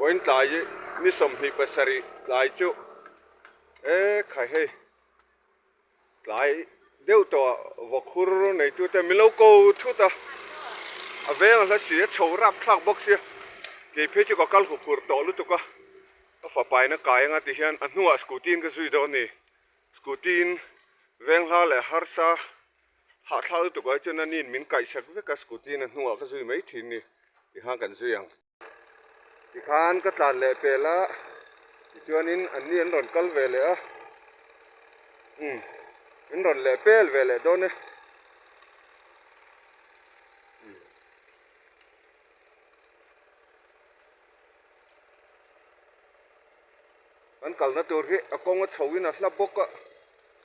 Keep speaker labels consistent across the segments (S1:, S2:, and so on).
S1: Vawiin tlai ni 27 tlai chu e khai hei tlai deuh tawh ah vawkhur neitu te min lo ko thut a, a veng a hla si a chho rap thlak bawk sia kei phei chu ka kal huphurh tawh lutuk a, ka fapa in a kai anga ti hian a hnungah scooty in ka zui dawn a ni, scooty in veng hla leh harsa hahthlak lutuk ah hi chuan aniin min kaihsak vek a scooty in a hnungah ka zui mai thin a ni tikhan kan zui ang. Tikhan ka tlan leh pel a, tichuanin anni an rawn kal ve leh a, umm min rawn leh pel ve leh dawn e. Kan kalna tur hi a kawng a chho in a hla bawk a,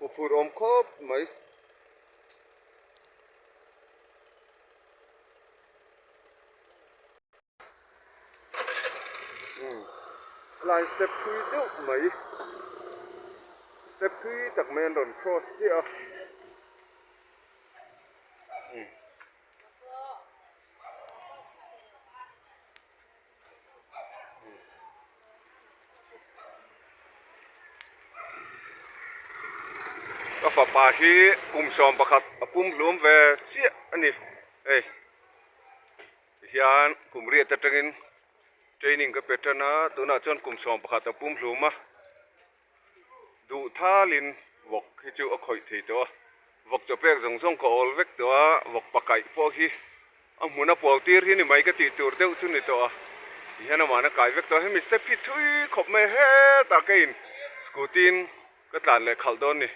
S1: huphurh awm khawp mai. Helai step thui deuh mai step thui tak mai an rawn cross chiah a Ka fapa hi kum 11 a pum hlum ve chiah a ni hei. Tihian kum riat atangin training ka pe tan a, tunah chuan kum 11 a pum hlum a, duh thalin vawk hi chu a khawih thei tawh a, vawk chaw pek zawng zawng ka awl vek tawh a, vawk pakaih pawh hi a hmun a pawl tir hi ni mai ka tih tur deuh chu ni tawh a, tihian amah a kai vek tawh a, hemi step hi thui khawp mai a hetah keiin scooty in ka tlan leh khalh dawn a ni.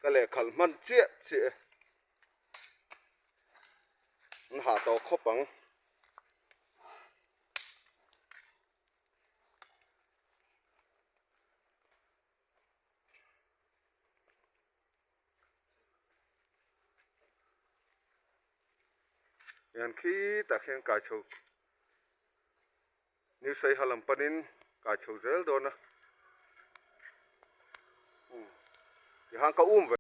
S1: Ka lehkhalh hman chiah chiah e. An hah tawh khawp ang. Hian khitah khian kai chho New Saiha lam panin kai chho zel dawn a tihan ka um ve.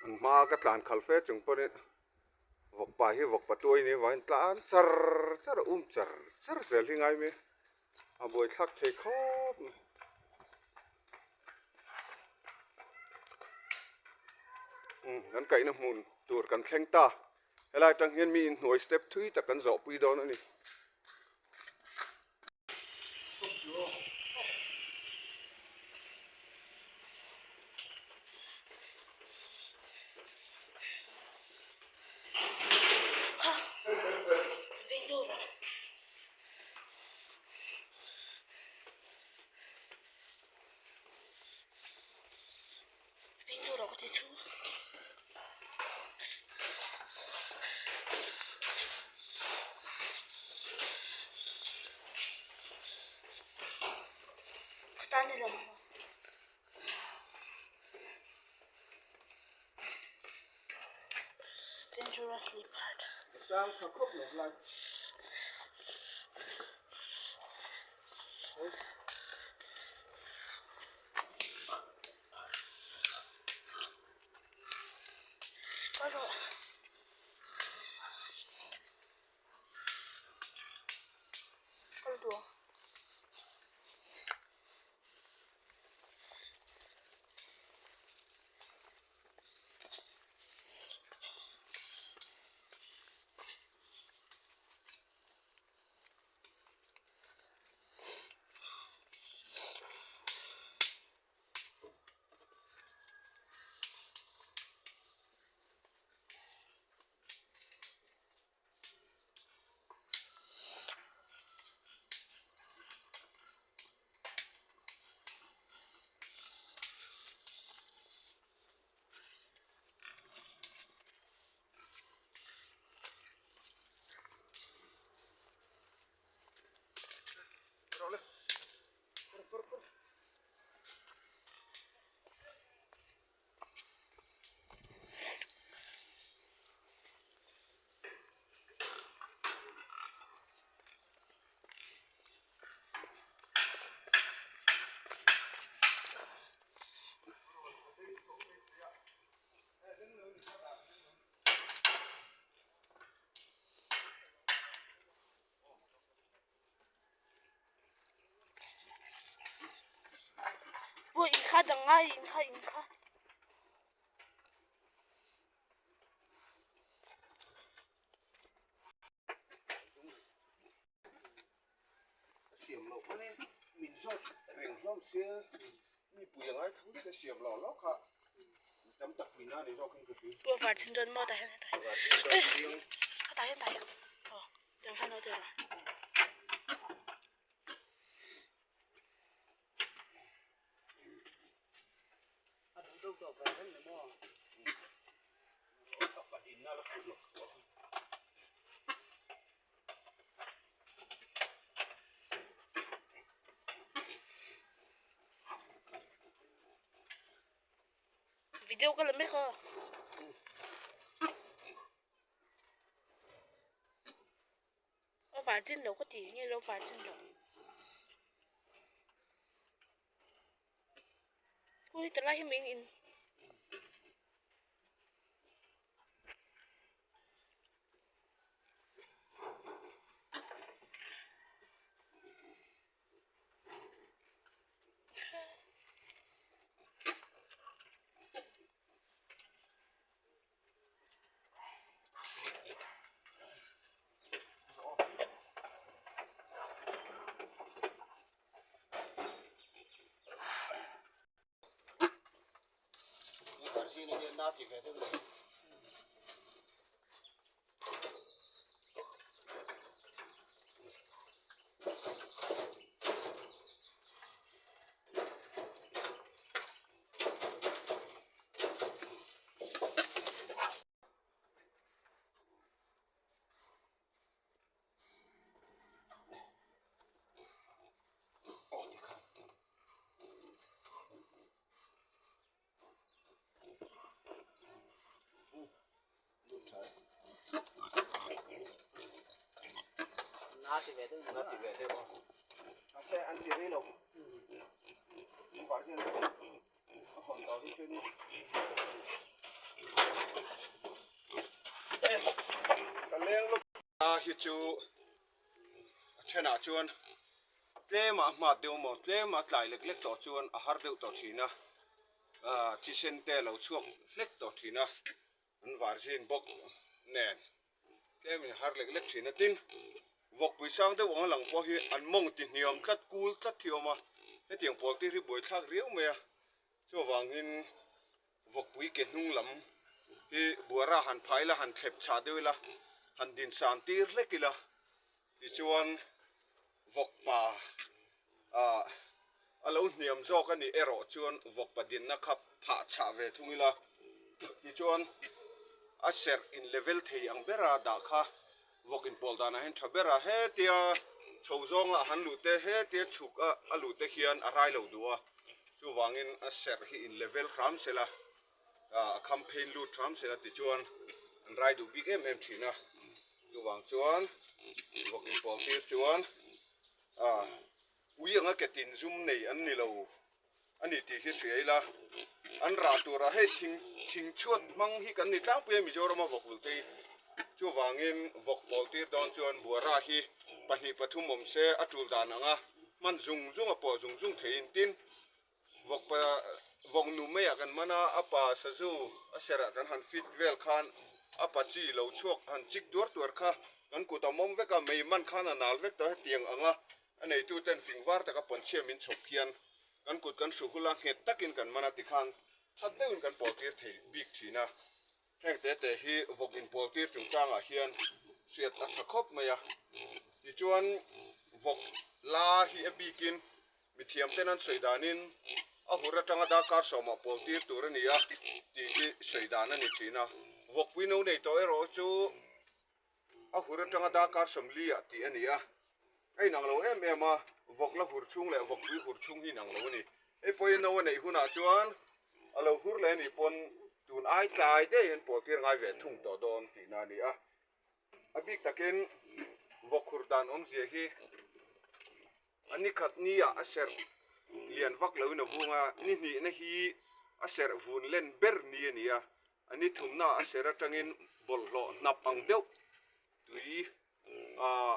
S1: An hma ka tlan khalh fe chung pawhin vawkpa hi vawkpa tuai ni avangin tlan char char a um char char zel hi ngai mai a buaithlak thei khawp mai. Umm kan kaihna hmun tur kan thleng ta helai atang hian mi inhnuai step thui tak kan zawh pui dawn a ni.
S2: Dangerously part. dang ngai in kha in kha.
S1: Siam loh panin min zawt reng hlawm sia mi pui a ngai tho se siam lo lo kha tam tak min a ni zawk in ka hria.
S2: Pua var chin chuan maw tah hian tah hian tah hian tah hian aw tiang khan aw tih rawh. Video ka la mek a. A var chin lo ka ti nge lo var chin lo. Ui talai hi min in.
S1: Hi chu a thenah chuan tlema a hmat deuh maw tlema a tlai lek lek tawh chuan a har deuh tawh thin a ah thisen te a lo chhuak hlek tawh thin a an var zin bawk nen tlemin a har lek lek thin a tin vawkpui sang deuh ang a lang pawh hi an mawng ti hniam tlat kul tlat hi a awm a hetiang pawl te hi buaithlak riau mai a chuvangin Vawkpui ke hnung lam hi buara han phah ila, han thlep chah deuh ila, han din san tir hlek ila, tichuan vawkpa ah a lo hniam zawk a nih erawh chuan vawkpa dinna kha phah chah ve thung ila, tichuan a serh in level thei ang bera dah kha vawk inpawl danah hian tha ber a, hetia chho zawnga han luh te hetia chhuk a a luh te hian a rai lo duh a, chuvangin a serh hi in level hram sela ah a kham phei in lut hram sela tichuan an rai duh bik em em thin a, chuvang chuan vawk inpawl tir chuan ah ui anga ke tin zum nei an ni lo. A ni tih hi hria ila, an rah turah hei thing thing chhuat hmang hi kan ni tlangpui a Mizorama vawk vul te hi. Chuvangin vawk pawl tir dawn chuan buara hi pahnih pathum awm se a tul dan anga hman zung zung a pawh zung zung theihin tin vawk pa vawk nu maiah kan man a, a pa sazu a serah kan han fit vel khan a pa chi lo chhuak han chik tuar tuar kha kan kut a mawm vek a, mei man khan a nal vek tawh hetiang anga A neituten fing var taka pawnchhia min chhawp hian kan kut kan hru hul a, nghet takin kan man a tikhan that deuhin kan pawl tir thei bik thin a. Heng te te hi vawk inpawl tir chungchangah hian hriat a tha khawp mai a. Tichuan vawk la hi a bikin mithiamten an sawi danin a hur atanga darkar sawmah pawl tir tur a ni a tih hi sawi dan a ni thin a. Vawkpui no nei tawh erawh chu A hur atanga darkar sawmli ah tih a ni a, a inang lo em em a, vawk la hur chhung leh vawkpui hur chhung hi inang lo a ni. Hei pawhin no a neih hunah chuan a lo hur leh a nih pawn tun ai tlai daih hian pawl tir ngai ve thung tawh dawn tihna a ni a. A bik takin vawk hur dan awmzia hi a ni khat ni ah a serh lian vak loin a vung a, ni hnihna hi a serh vun len ber ni a ni a, A ni thumna a ser atangin bawlhhlawh hnap ang deuh tui ah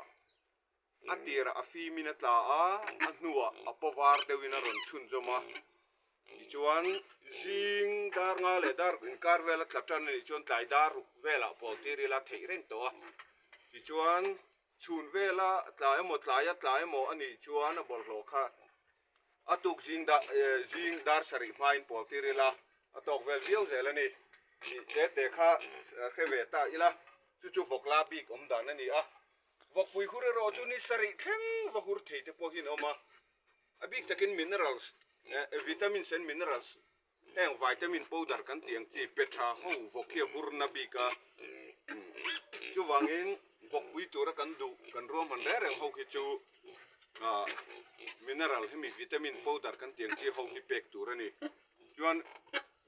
S1: a tirah a fimin a tla a, a hnuah a paw var deuhin a rawn chhunzawm a. Tichuan zing dar nga leh dar inkar vela tla tan a nih chuan tlai dar ruk velah pawl tir ila theih reng tawh a. Tichuan chhun vela tla emaw tlaia tla emaw a nih chuan a bawlhhlawh kha a tuk zing dar zing dar sarih hmain pawl tir ila a tawk vel viau zel a ni. Tih te te kha hre ve ta ila chu chu vawkla bik awm dan a ni a. Vawkpui hur erawh chu ni sarih thleng va hur thei te pawh hian a awm a. A bik takin minerals vitamins and minerals heng vitamin powder kan tih ang chi pe tha ho vawk hi a hur na bik a. Chuvangin vawkpui tura kan duh kan ruahman reng reng ho hi chu mineral hemi vitamin powder kan tih ang chi ho hi pek tur a ni. Chuan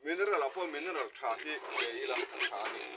S1: mineral ah pawh mineral tha hi pe ila a tha a ni.